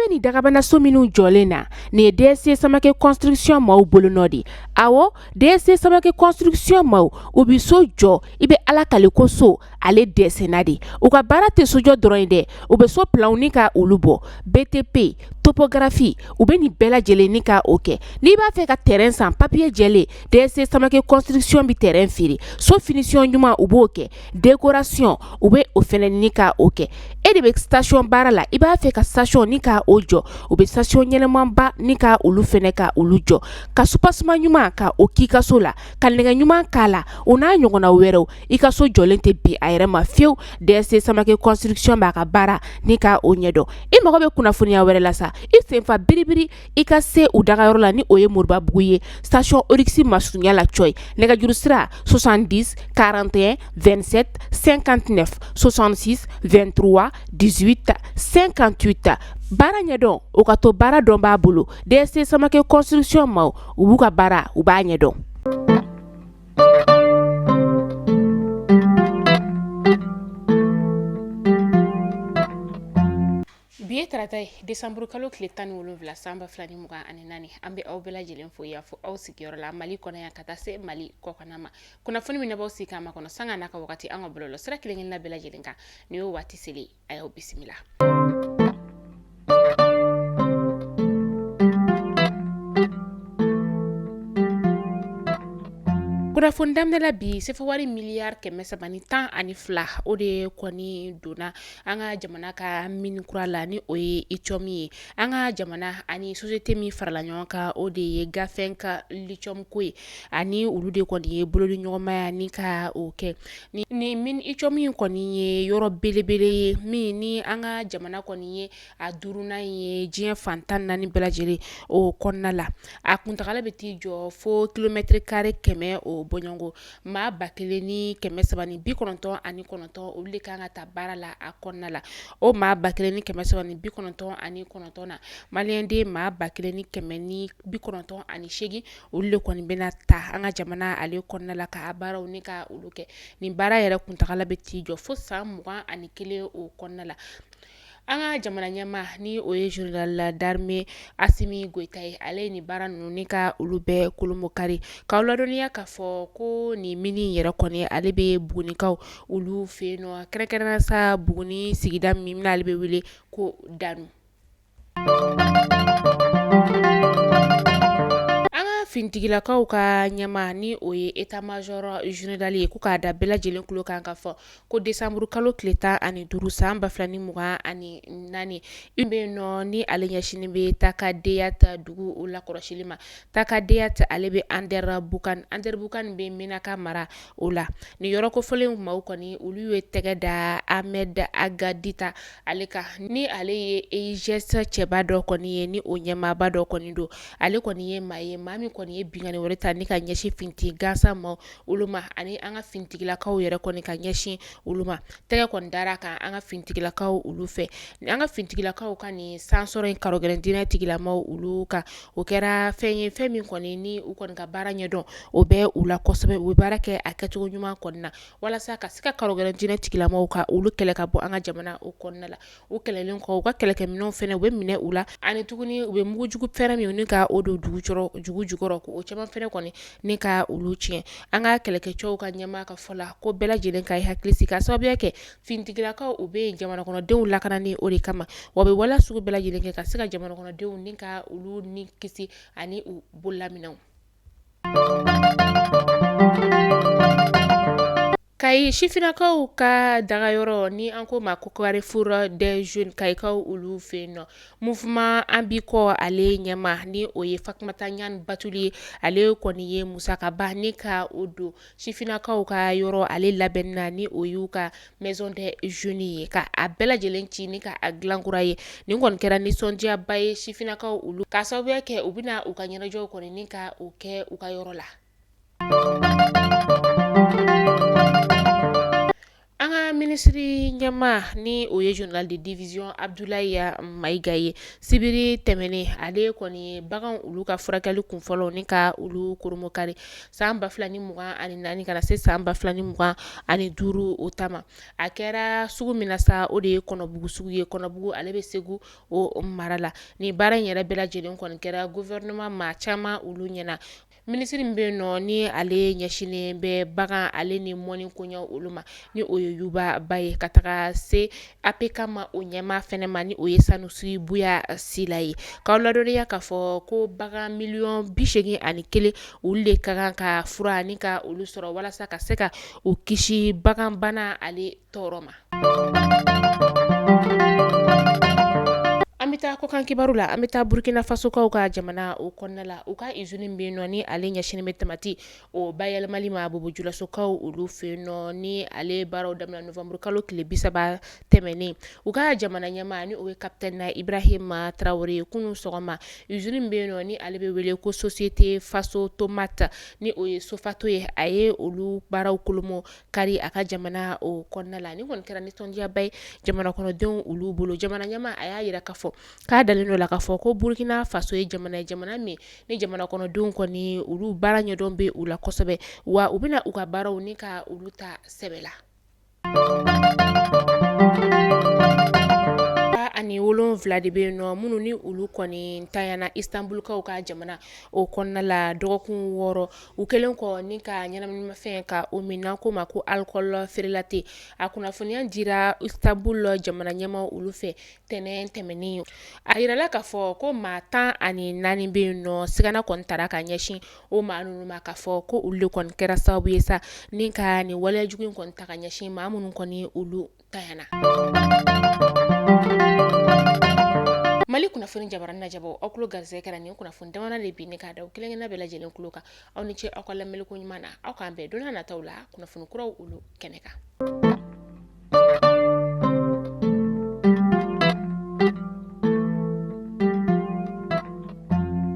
bɛ nin dagabanaso minnu jɔlen na, nin ye DSC Samakɛ construction maaw bolonɔ de. Awɔ, DSC Samakɛ construction maaw, u bɛ so jɔ, i bɛ Ala kale ko so ale dɛsɛna de. U ka baara tɛ sojɔ dɔrɔn ye dɛ, u bɛ so planw ni ka olu bɔ, BTP, topographie, u bɛ nin bɛɛ lajɛlen ni ka o kɛ. N'i b'a fɛ ka terrain san, papier jɛlen, DSC Samakɛ construction bɛ terrain feere. So finition ɲuman, u b'o kɛ, décoration, u bɛ o fɛnɛ ni ka o kɛ. E de bɛ station baara la, i b'a fɛ ka station ni ka o jɔ, u bɛ station ɲɛnɛmanba ni ka olu fɛnɛ ka olu jɔ, ka soubassement ɲuman ka o k'i ka so la, ka nɛgɛ ɲuman k'a la, o n'a ɲɔgɔnna wɛrɛw. I ka so jɔlen tɛ bin a yɛrɛ ma fiyewu. DSC Samakɛ construction b'a ka baara ni ka o ɲɛdɔn. I mago bɛ kunnafoniya wɛrɛ la sa, i senfa biribiri i ka se u dagayɔrɔ la, ni o ye Moribabugu ye, station Oryx masurunya la cɔyi. Nɛgɛjuru sira 70 41 27 59, 66 23 18 58. Baara ɲɛdɔn, o ka to baara dɔn b'a bolo. DSC Samakɛ construction maaw, u b'u ka baara, u b'a ɲɛdɔn. Bi ye tarata ye, desanburu kalo tile 17 san 2024. An bɛ aw bɛɛ lajɛlen fo yan fo aw sigiyɔrɔ la Mali kɔnɔ yan ka taa se Mali kɔkanna ma. Kunnafoni min b'aw sigi k'a makɔnɔ sanga n'a ka wagati an ka bɔlɔlɔ sira kelen kelenna bɛɛ lajɛlen kan, nin y'o waati selen, a y'aw bisimila. Kunnafoni daminɛ la bi, sefawari miliyari 312, o de kɔni donna an ka jamana ka mine kura la, ni o ye lithium ye. An ka jamana ani société min farala ɲɔgɔn kan, o de ye Ganfeng lithium ko ye, ani olu de kɔni ye bolodiɲɔgɔnmaya ni ka o kɛ. Ni mine lithium in kɔni ye yɔrɔ belebele ye min ni an ka jamana kɔni ye a duurunan ye diɲɛ fan 14 bɛɛ lajɛlen o kɔnɔna la. A kuntagala bɛ t'i jɔ fo kilomɛtiri kare 100 o bɔɲɔgɔnko. Maa 1399, olu de kan ka ta baara la a kɔnɔna la. O maa 1399 na, maliyɛnden maa 1198, olu de kɔni bɛna ta an ka jamana ale kɔnɔna la ka baaraw ni ka olu kɛ. Nin baara yɛrɛ kuntagala bɛ t'i jɔ fo san 21 o kɔnɔna la. An ka jamana ɲɛmaa, ni o ye général d'armée Asimi Goyita ye, ale ye nin baara ninnu ni ka olu bɛɛ kolomokari. K'aw ladɔnniya k'a fɔ ko nin mine in yɛrɛ kɔni, ale bɛ Bugunikaw olu fɛ yen nɔ, kɛrɛnkɛrɛnnenya sa Buguni sigida min n'ale bɛ wele ko Danu. An ka finitigilakaw ka ɲɛmaa, ni o ye état major général ye, ko k'a da bɛɛ lajɛlen tulo kan k'a fɔ ko desanburu kalo tile 15 san 2024 i bɛ yen nɔ, ni ale ɲɛsinnen bɛ Takadeyat dugu o lakɔlɔsili ma. Takadeyat, ale bɛ Anderamboukane. Anderamboukane bɛ Menaka mara o la. Nin yɔrɔ kofɔlen maaw kɔni, olu ye tɛgɛ da Ahmed Agadita ale kan, ni ale ye EIGS cɛba dɔ kɔni ye, ni o ɲɛmaaba dɔ kɔni don. Ale kɔni ye maa ye, maa min kɔni ye binkanni wɛrɛ ta ni ka ɲɛsin finitigi gansan ma olu ma, ani an ka finitigilakaw yɛrɛ kɔni ka ɲɛsin olu ma. Tɛgɛ kɔni dara kan an ka finitigilakaw olu fɛ. An ka finitigilakaw ka nin sansɔrɔ in karogɛlɛn diinɛ tigilamaw olu kan, o kɛra fɛn ye, fɛn min kɔni ni u kɔni ka baara ɲɛdɔn o bɛ u la kosɛbɛ. U bɛ baara kɛ a kɛcogo ɲuman kɔni na walasa ka se ka karogɛlɛn diinɛ tigilamaw ka olu kɛlɛ ka bɔ an ka jamana o kɔnɔna la. U kɛlɛlen kɔ, u ka kɛlɛkɛminɛnw fɛnɛ, u bɛ minɛ u la, ani tuguni u bɛ mugujugu fɛnɛ min ni ka o don dugu jukɔrɔ, o caman fɛnɛ kɔni ni ka olu tiɲɛ. An ka kɛlɛkɛcɛw ka ɲɛmaa ka fɔ la ko bɛɛ lajɛlen ka hakili sigi, ka sababuya kɛ finitigilakaw u bɛ yen jamana kɔnɔdenw lakanani o de kama, wa bɛ waleya sugu bɛɛ lajɛlen kɛ ka se ka jamana kɔnɔdenw ni ka olu ni kisi ani u bololaminɛnw. Kayi sifinnakaw ka dagayɔrɔ, ni an ko ma ko Carrefour des jeunes, Kayikaw olu fɛ yen nɔ, mouvement an b'i kɔ ale ɲɛmaa, ni o ye Fatumata Ɲani Batuli ye, ale kɔni ye musakaba ni ka o don sifinnakaw ka yɔrɔ ale labɛnni na, ni o y'u ka maison des jeunes ye, ka a bɛɛ lajɛlen ci ni ka a dilan kura ye. Nin kɔni kɛra nisɔndiyaba ye sifinnakaw olu, ka sababuya kɛ u bɛna u ka ɲɛnajɛw kɔni ni ka o kɛ u ka yɔrɔ la. An ka Minisiri ɲɛmaa ni o ye général de division Abdoulaye Maïga ye, sibiri tɛmɛnen ale kɔni ye bagan olu ka furakɛli kunfɔlɔ ni ka olu kurunbonkari san 2024 ka na se san 2025 o ta ma. A kɛra sugu min na sa, o de ye Kɔnɔbugu sugu ye. Kɔnɔbugu ale bɛ Segu o mara la. Ni baara in yɛrɛ bɛɛ lajɛlen kɔni kɛra gouvernement maa caman olu ɲɛna. Minisiri min bɛ yen nɔ ni ale ɲɛsinnen bɛ bagan ale ni mɔni koɲɛ olu ma, ni o ye Yuba Ba ye, ka taga se APCAM ma, o ɲɛmaa fɛnɛ ma, ni o ye Sanusi Buya Sila ye, k'aw ladɔnniya k'a fɔ ko bagan miliyɔn 81 olu de ka kan ka fura ni ka olu sɔrɔ walasa ka se ka u kisi baganbana ale tɔɔrɔ ma. An bɛ taa kɔkan kibaru la. An bɛ taa Burukina Fasokaw ka jamana o kɔnɔna la. U ka usine bɛ yen nɔ ni ale ɲɛsinnen bɛ tamati o bayɛlɛmali ma Bobo Julasokaw olu fɛ yen nɔ, ni ale baaraw daminɛ novembre kalo tile 30 tɛmɛnen. U ka jamana ɲɛmaa ni o ye capitaine Ibrahima Traoré ye, kunun sɔgɔma usine bɛ yen nɔ ni ale bɛ wele ko Société Faso Tomate, ni o ye Sofato ye, a ye olu baaraw kolomo kari a ka jamana o kɔnɔna la. Nin kɔni kɛra nisɔndiyaba ye jamana kɔnɔdenw olu bolo. Jamana ɲɛmaa a y'a jira k'a fɔ k'a dalen don la k'a fɔ ko Burukina Faso ye jamana ye, jamana min ni jamana kɔnɔdenw kɔni olu baara ɲɛdɔn bɛ u la kosɛbɛ, wa u bɛna u ka baaraw ni ka olu ta sɛbɛ la. 17 de bɛ yen nɔ minnu ni olu kɔni tanyana Istanbulkaw ka jamana o kɔnɔna la dɔgɔkun 6 u kɛlen kɔ ni ka ɲɛnaminimafɛn ka o min n'an k'o ma ko alcool frelaté. A kunnafoniya dira Istanbul jamana ɲɛmaa olu fɛ tɛnɛn tɛmɛnen. A yirala k'a fɔ ko maa 14 bɛ yen nɔ, sigana kɔni tara ka ɲɛsin o maa ninnu ma k'a fɔ ko olu de kɔni kɛra sababu ye sa ni ka nin waleya jugu in kɔni ta ka ɲɛsin maa minnu kɔni olu tanyana. Mali kunnafoni jabaranin lajɛbaaw, aw tulo garisɛgɛ kɛra nin kunnafoni dama de bi ne k'a da aw kelenkelenna bɛɛ lajɛlen tulo kan. Aw ni ce aw ka lamɛnni ko ɲuman na. Aw k'an bɛn don nataw la kunnafoni kuraw olu kɛnɛ kan.